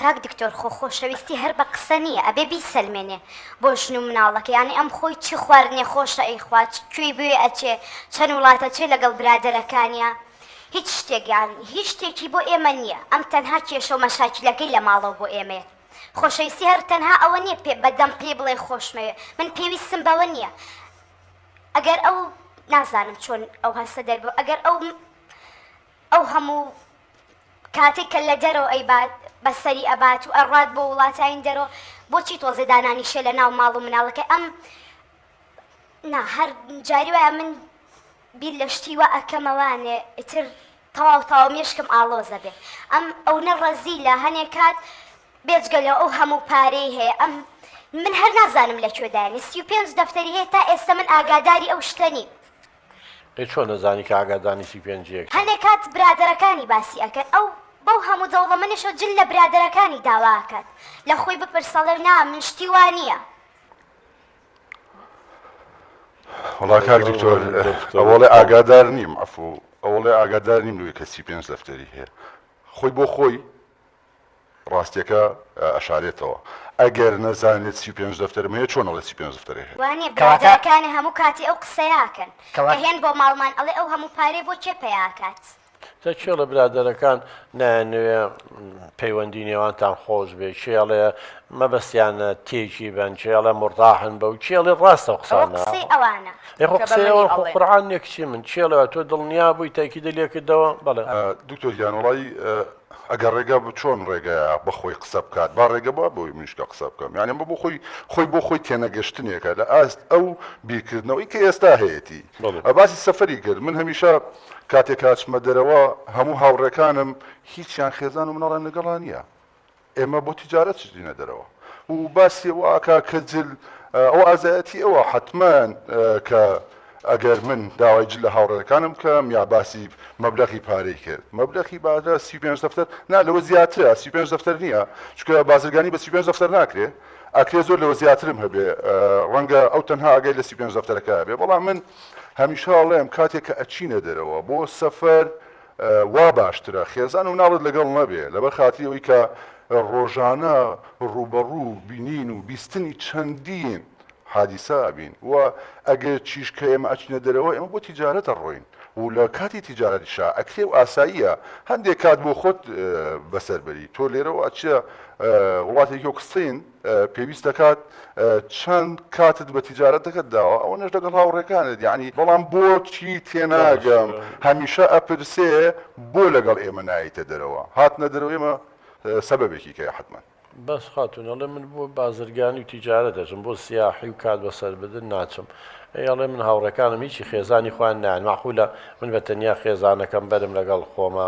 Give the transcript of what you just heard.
کاک دکتۆر خۆ خۆشەویستی هەر بە قسە نییە ئەبێ بیسەلمێنێ بۆ ژن و مناڵەکە یانی ئەم خۆی چ خواردنێ خۆشە ئەیخوا چ کوێی بوێ ئەچێ چەند وڵات ئەچێ لەگەڵ برادەرەکانیا هیچ شتێک یان هیچ شتێکی بۆ ئێمە نییە ئەم تەنها کێشە و مەشاکیلەکەی لە ماڵەوە بۆ ئێمەیە خۆشەویستی هەر تەنها ئەوە نییە پێ بە دەم پێی بڵێ خۆشمەوێ من پێویستم بەوە نییە ئەگەر ئەو نازانم چۆن ئەو هەستە دەربڕ ئەگەر ئەو ئەو هەموو کاتێک کە لە دەرەوە ئەیبات بەسەری ئەبات و ئەڕوات بۆ وڵاتاین دەرەوە بۆچی تۆزێ دانانیشێ لە ناو ماڵ و مناڵەکەی ئەم نا هەر جاری وایە من بیر لە شتی وا ئەکەمەوانێ ئیتر تەواو تەواو مێشکم ئاڵۆزە بێ ئەم ئەونە ڕەزیلە هەنێ کات بێجگە لە ئەو هەموو پارەی هەیە ئەم من هەر نازانم لە کوێ دایەنێ 35 دەفتەری هەیە تا ئێستا من ئاگاداری ئەو شتە نیم. ئەی چۆن ئەزانی کە ئاگادانی 35 یەکە؟ هەنێ کات برادەرەکانی باسی ئەکەن ئەو بەو هەموو دەوڵەمەنیشەوە جل لە برادەرەکانی داوا ئەکات لە خۆی بپرسە ئەڵێ نا من شتی وا نییە. وەڵا کاک دکتۆر ئەوەڵێ ئاگادار نیم عەفو ئەوەڵێ ئاگادار نیم لەوەی کە 35 دەفتەری هەیە خۆی بۆ خۆی ڕاستیەکە ئەشارێتەوە ئەگەر نەزانێت 35 دەفتەرم هەیە چۆن ئەڵێ 35 دەفتەرێ هەیە وانیە کەواتە برادەرەکانی هەموو کاتی ئەو قسەیە ئەکەن کە کەواتە هێن بۆ ماڵمان ئەڵێ ئەو هەموو پارەیە بۆ کێ پەیا ئەکات. جا کێ ئەڵێ برادەرەکان نایانەوێ پەیوەندی نێوانتان خۆش بێ کێ ئەڵێ مەبەستیانە تێکی بەن کێ ئەڵێ مورتاحن بەو کێ ئەڵێ ڕاستە ئەو ئەوە قسانە قسەی ئەوانە. ئێ خۆ کە بە قسەی منی ئەوان خۆ ئەڵێن. قورعان نیە کچی من کێ ئەڵێ تۆ دڵنیا بووی تەئکیدت لێ کردەوە بەڵێ. دکتۆر گیان وەڵایی ئەگەر ڕێگا بە چۆن ڕێگایە بە خۆی قسە بکات با ڕێگە با بۆی منیش کە قسە بکەم یانی ئەمە بۆ خۆی خۆی بۆ خۆی تێنەگەشتنێکە لە ئاست ئەو بیرکردنەوەی کە ئێستا هەیەتی بەڵێ. باسی سەفەری کرد من هەمیشە کاتێک ئەچمە دەرەوە هەموو هاوڕێکانم هیچیان خێزان و مناڵیان لەگەڵا نییە ئێمە بۆ تیجارەت چینە دەرەوە و باسی ئەوە ئەکا کە جل ئەو ئازایەتی ئەوە حەتمەن کە ئەگەر من داوای جل لە هاوڕێکانم بکەم یا باسی مەبلەغی پارەی کرد مەبلەغی بارە 35 دەفتەر نا لەوە زیاترە 35 دەفتەر نییە چونکە بازرگانی بە 35 دەفتەر ناکرێ ئەکرێ زۆر لەوە زیاترم هەبێ ڕەنگە ئەو تەنها ئاگای لە 35 دەفتەرەکە هەبێ بەڵام من هەمیشە ئەڵێم کاتێک کە ئەچینە دەرەوە بۆ سەفەر وا باشترە خێزان و مناڵت لەگەڵ نەبێ لەبەر خاتری ئەوەی کە ڕۆژانە ڕووبەڕوو بینین و بیستنی چەندین حادیسە ئەبین و ئەگەر چیش کە ئێمە ئەچینە دەرەوە ئێمە بۆ تیجارەت ئەڕۆین و لە کاتی تیجارەتیشا ئەکرێ و ئاساییە هەندێک کات بۆ خۆت بەسەر بەری تۆ لێرەوە ئەچیە وڵاتێکی وەک سین پێویست دەکات چەند کاتت بە تیجارەتەکەت داوە ئەوەنەش لەگەڵ هاوڕێکانت یانی بەڵام بۆچی تێناگەم هەمیشە ئەپرسێ بۆ لەگەڵ ئێمە نایەیتە دەرەوە هاتنە دەرەوە ئێمە سەبەبێکی کەیە حەتمەن. بەس خاتوون ئەڵێ من بۆ بازرگانی و تیجارەت ئەچم بۆ سیاحی و کات بەسەر بردن ناچم ئەی ئەڵێ من هاوڕێکانم هیچی خێزانی خۆیان نایەن مەعقولە من بە تەنیا خێزانەکەم بەرم لەگەڵ خۆما.